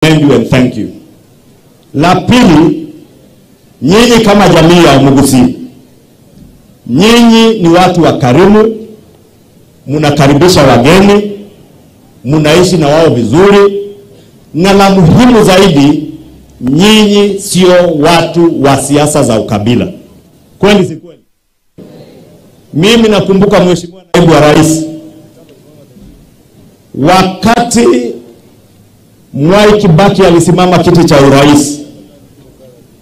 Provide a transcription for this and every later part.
commend you and thank you. La pili, nyinyi kama jamii ya Omugusii, nyinyi ni watu wakarimu, mnakaribisha wageni, mnaishi na wao vizuri, na la muhimu zaidi, nyinyi sio watu wa siasa za ukabila. Kweli si kweli? Mimi nakumbuka Mheshimiwa Naibu wa Rais, wakati Mwai Kibaki alisimama kiti cha urais,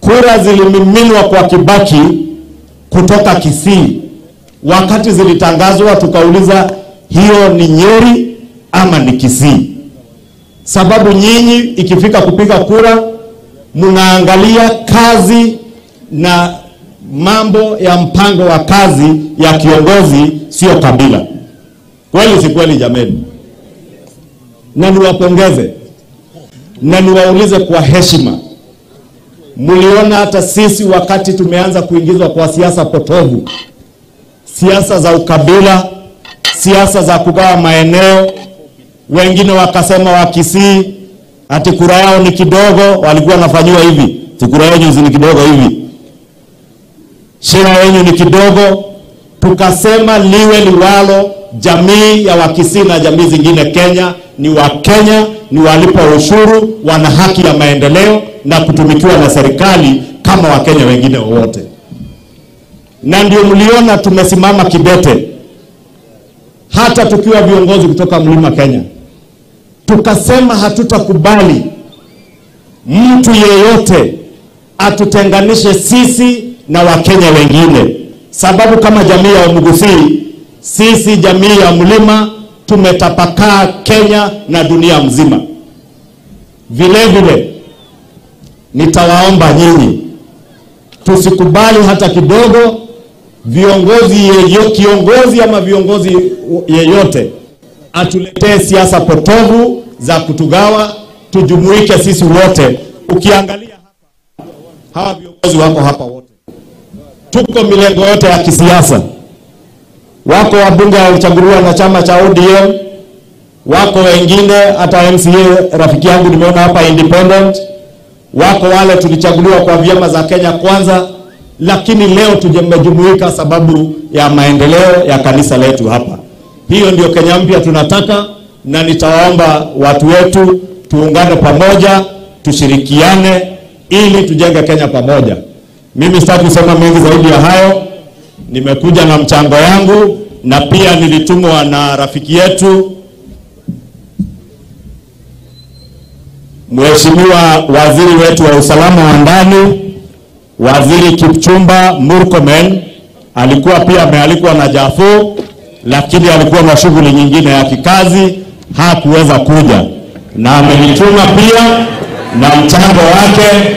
kura zilimiminwa kwa Kibaki kutoka Kisii. Wakati zilitangazwa tukauliza, hiyo ni Nyeri ama ni Kisii? Sababu nyinyi ikifika kupiga kura mnaangalia kazi na mambo ya mpango wa kazi ya kiongozi, sio kabila. Kweli si kweli jameni? Na niwapongeze na niwaulize kwa heshima, mliona hata sisi wakati tumeanza kuingizwa kwa siasa potovu, siasa za ukabila, siasa za kugawa maeneo, wengine wakasema wa Kisii ati kura yao ni kidogo, walikuwa wanafanyiwa hivi, kura yenu ni kidogo hivi, shera yenu ni kidogo. Tukasema liwe liwalo, jamii ya Wakisii na jamii zingine Kenya ni wa Kenya, ni walipa ushuru, wana haki ya maendeleo na kutumikiwa na serikali kama Wakenya wengine wote. Na ndio mliona tumesimama kidete, hata tukiwa viongozi kutoka Mlima Kenya, tukasema hatutakubali mtu yeyote atutenganishe sisi na Wakenya wengine. Sababu kama jamii ya Omugusii, sisi jamii ya mlima tumetapakaa Kenya na dunia mzima. Vile vile nitawaomba nyinyi tusikubali hata kidogo viongozi kiongozi ama viongozi yeyote atuletee siasa potovu za kutugawa. Tujumuike sisi wote. Ukiangalia hapa, hawa viongozi wako hapa wote, tuko milengo yote ya kisiasa. Wako wabunge walichaguliwa na chama cha ODM, wako wengine hata MCA rafiki yangu nimeona hapa independent, wako wale tulichaguliwa kwa vyama za Kenya Kwanza, lakini leo tumejumuika sababu ya maendeleo ya kanisa letu hapa. Hiyo ndio Kenya mpya tunataka, na nitawaomba watu wetu tuungane pamoja, tushirikiane ili tujenge Kenya pamoja. Mimi sitaki kusema mengi zaidi ya hayo. Nimekuja na mchango yangu, na pia nilitumwa na rafiki yetu Mheshimiwa Waziri wetu wa usalama wa ndani, Waziri Kipchumba Murkomen. Alikuwa pia amealikwa na Jafu, lakini alikuwa na shughuli nyingine ya kikazi, hakuweza kuja, na amenituma pia na mchango wake.